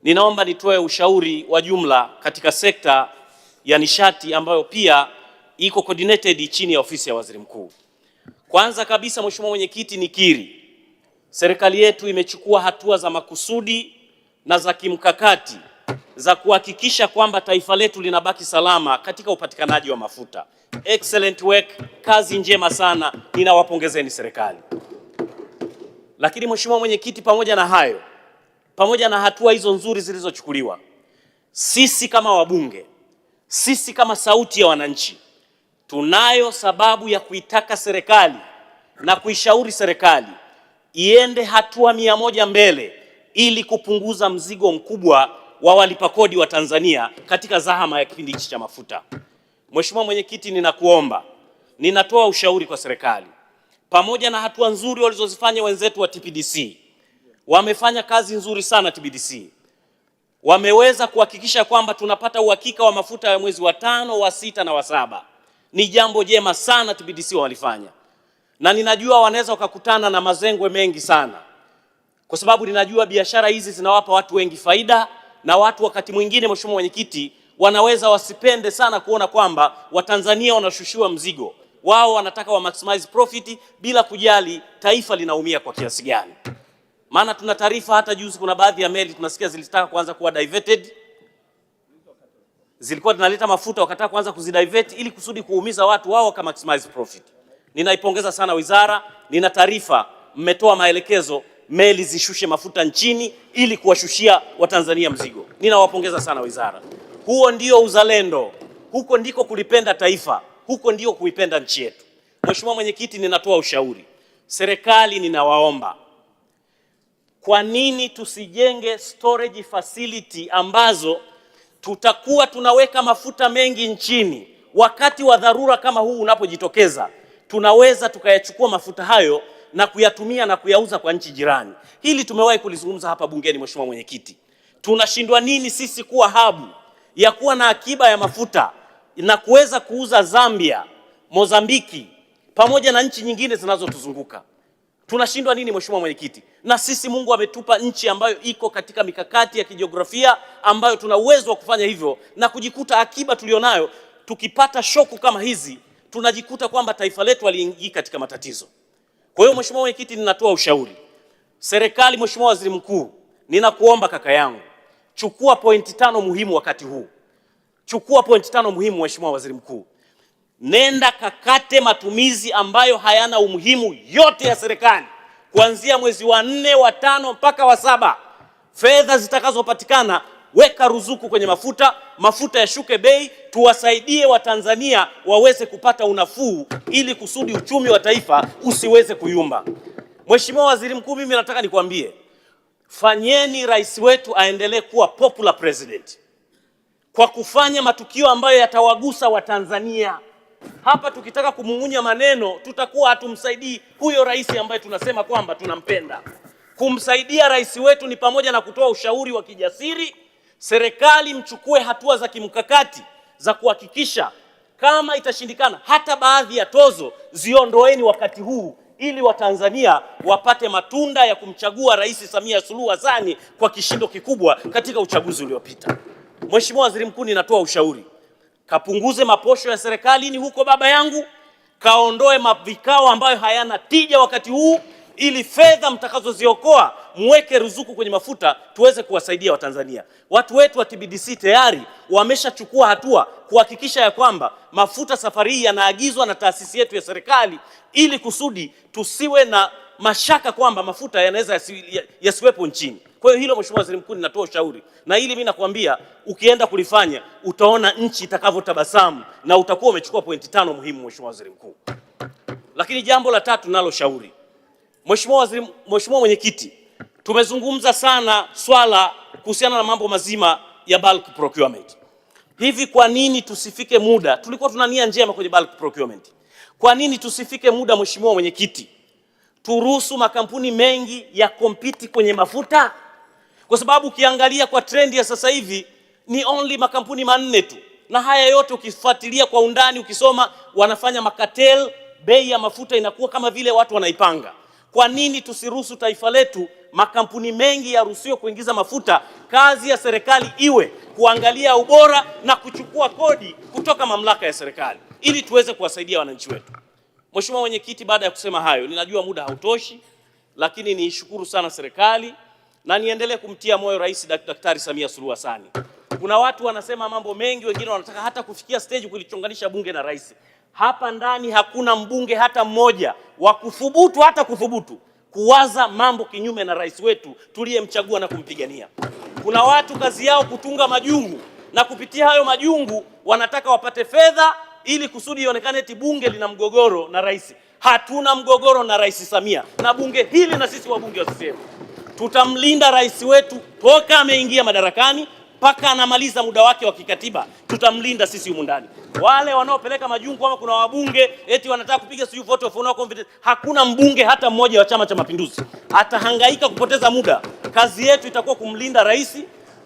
Ninaomba nitoe ushauri wa jumla katika sekta ya nishati ambayo pia iko coordinated chini ya ofisi ya Waziri Mkuu. Kwanza kabisa, Mheshimiwa Mwenyekiti, nikiri serikali yetu imechukua hatua za makusudi na za kimkakati za kuhakikisha kwamba taifa letu linabaki salama katika upatikanaji wa mafuta. Excellent work, kazi njema sana, ninawapongezeni serikali. Lakini Mheshimiwa Mwenyekiti, pamoja na hayo, pamoja na hatua hizo nzuri zilizochukuliwa, sisi kama wabunge, sisi kama sauti ya wananchi, tunayo sababu ya kuitaka serikali na kuishauri serikali iende hatua 100 mbele ili kupunguza mzigo mkubwa wa walipa kodi wa Tanzania katika zahama ya kipindi hichi cha mafuta. Mheshimiwa Mwenyekiti, ninakuomba, ninatoa ushauri kwa serikali, pamoja na hatua nzuri walizozifanya wenzetu wa TPDC, wamefanya kazi nzuri sana TPDC, wameweza kuhakikisha kwamba tunapata uhakika wa mafuta ya mwezi wa 5, wa 6 na wa 7. Ni jambo jema sana TPDC walifanya, na ninajua wanaweza wakakutana na mazengwe mengi sana, kwa sababu ninajua biashara hizi zinawapa watu wengi faida, na watu wakati mwingine, Mheshimiwa Mwenyekiti, wanaweza wasipende sana kuona kwamba Watanzania wanashushiwa mzigo. Wao wanataka wa maximize profit bila kujali taifa linaumia kwa kiasi gani. Maana tuna taarifa hata juzi kuna baadhi ya meli tunasikia zilitaka kuanza kuwa diverted, zilikuwa zinaleta mafuta wakataka kuanza kuzidivert ili kusudi kuumiza watu wao waka maximize profit. Ninaipongeza sana wizara, nina taarifa mmetoa maelekezo meli zishushe mafuta nchini ili kuwashushia Watanzania mzigo. Ninawapongeza sana wizara. Huo ndio uzalendo, huko ndiko kulipenda taifa, huko ndio kuipenda nchi yetu. Mheshimiwa Mwenyekiti, ninatoa ushauri serikali, ninawaomba, kwa nini tusijenge storage facility ambazo tutakuwa tunaweka mafuta mengi nchini? Wakati wa dharura kama huu unapojitokeza, tunaweza tukayachukua mafuta hayo na kuyatumia na kuyauza kwa nchi jirani. Hili tumewahi kulizungumza hapa bungeni, Mheshimiwa Mwenyekiti. Tunashindwa nini sisi kuwa habu ya kuwa na akiba ya mafuta na kuweza kuuza Zambia, Mozambiki pamoja na nchi nyingine zinazotuzunguka? Tunashindwa nini, Mheshimiwa Mwenyekiti? Na sisi Mungu ametupa nchi ambayo iko katika mikakati ya kijiografia ambayo tuna uwezo wa kufanya hivyo na kujikuta akiba tulionayo, tukipata shoku kama hizi tunajikuta kwamba taifa letu haliingii katika matatizo. Kwa hiyo Mheshimiwa Mwenyekiti, ninatoa ushauri serikali, Mheshimiwa Waziri Mkuu, ninakuomba kaka yangu, chukua pointi 5 muhimu wakati huu. Chukua pointi 5 muhimu, Mheshimiwa Waziri Mkuu. Nenda kakate matumizi ambayo hayana umuhimu yote ya serikali kuanzia mwezi wa 4, wa 5 mpaka wa 7. Fedha zitakazopatikana weka ruzuku kwenye mafuta, mafuta yashuke bei, tuwasaidie Watanzania waweze kupata unafuu ili kusudi uchumi wa taifa usiweze kuyumba. Mheshimiwa Waziri Mkuu, mimi nataka nikwambie, fanyeni rais wetu aendelee kuwa popular president kwa kufanya matukio ambayo yatawagusa Watanzania. Hapa tukitaka kumung'unya maneno tutakuwa hatumsaidii huyo rais ambaye tunasema kwamba tunampenda. Kumsaidia rais wetu ni pamoja na kutoa ushauri wa kijasiri. Serikali mchukue hatua za kimkakati za kuhakikisha kama itashindikana hata baadhi ya tozo ziondoeni wakati huu ili Watanzania wapate matunda ya kumchagua Rais Samia Suluhu Hassan kwa kishindo kikubwa katika uchaguzi uliopita. Mheshimiwa Waziri Mkuu, ninatoa ushauri, kapunguze maposho ya serikalini huko baba yangu, kaondoe mavikao ambayo hayana tija wakati huu, ili fedha mtakazoziokoa muweke ruzuku kwenye mafuta tuweze kuwasaidia Watanzania. Watu wetu wa TBDC tayari wameshachukua hatua kuhakikisha ya kwamba mafuta safari hii yanaagizwa na taasisi yetu ya serikali ili kusudi tusiwe na mashaka kwamba mafuta yanaweza yasiwepo nchini. Kwa hiyo hilo, Mheshimiwa Waziri Mkuu, ninatoa ushauri, na hili mimi nakwambia ukienda kulifanya utaona nchi itakavyotabasamu na utakuwa umechukua pointi 5 muhimu, Mheshimiwa Waziri Mkuu. Lakini jambo la tatu nalo shauri, Mheshimiwa Waziri, Mheshimiwa Mwenyekiti, tumezungumza sana swala kuhusiana na mambo mazima ya bulk procurement. Hivi kwa nini tusifike muda, tulikuwa tuna nia njema kwenye bulk procurement, kwa nini tusifike muda, Mheshimiwa Mwenyekiti, turuhusu makampuni mengi ya compete kwenye mafuta? Kwa sababu ukiangalia kwa trend ya sasa hivi ni only makampuni 4 tu, na haya yote ukifuatilia kwa undani, ukisoma, wanafanya makatel, bei ya mafuta inakuwa kama vile watu wanaipanga. Kwa nini tusiruhusu taifa letu makampuni mengi yaruhusiwe kuingiza mafuta? Kazi ya serikali iwe kuangalia ubora na kuchukua kodi kutoka mamlaka ya serikali ili tuweze kuwasaidia wananchi wetu. Mheshimiwa Mwenyekiti, baada ya kusema hayo, ninajua muda hautoshi, lakini niishukuru sana serikali na niendelee kumtia moyo Rais Daktari Samia Suluhu Hassan. Kuna watu wanasema mambo mengi, wengine wanataka hata kufikia stage kulichonganisha bunge na rais. Hapa ndani hakuna mbunge hata mmoja wa kuthubutu hata kuthubutu kuwaza mambo kinyume na rais wetu tuliyemchagua na kumpigania. Kuna watu kazi yao kutunga majungu na kupitia hayo majungu wanataka wapate fedha ili kusudi ionekane eti bunge lina mgogoro na rais. Hatuna mgogoro na Rais Samia na bunge hili, na sisi wabunge wa CCM tutamlinda rais wetu toka ameingia madarakani mpaka anamaliza muda wake wa kikatiba, tutamlinda sisi humu ndani. Wale wanaopeleka majungu kama kuna wabunge eti wanataka kupiga sijui vote of no confidence, hakuna mbunge hata mmoja wa Chama cha Mapinduzi atahangaika kupoteza muda. Kazi yetu itakuwa kumlinda rais,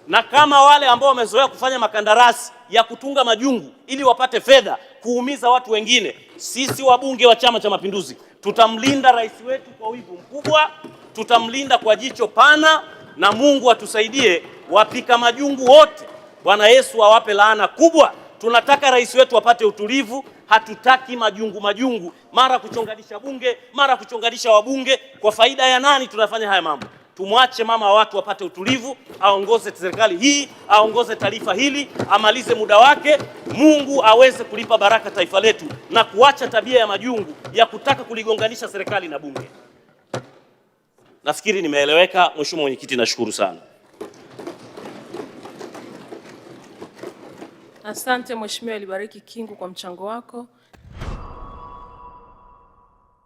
na kama wale ambao wamezoea kufanya makandarasi ya kutunga majungu ili wapate fedha kuumiza watu wengine, sisi wabunge wa Chama cha Mapinduzi tutamlinda rais wetu kwa wivu mkubwa, tutamlinda kwa jicho pana, na Mungu atusaidie. Wapika majungu wote, Bwana Yesu awape laana kubwa. Tunataka rais wetu apate utulivu, hatutaki majungu majungu, mara kuchonganisha bunge, mara kuchonganisha wabunge. Kwa faida ya nani tunafanya haya mambo? Tumwache mama wa watu wapate utulivu, aongoze serikali hii, aongoze taifa hili, amalize muda wake. Mungu aweze kulipa baraka taifa letu na kuacha tabia ya majungu ya kutaka kuligonganisha serikali na bunge. Nafikiri nimeeleweka, Mheshimiwa Mwenyekiti, nashukuru sana. Asante Mheshimiwa Elibariki Kingu kwa mchango wako.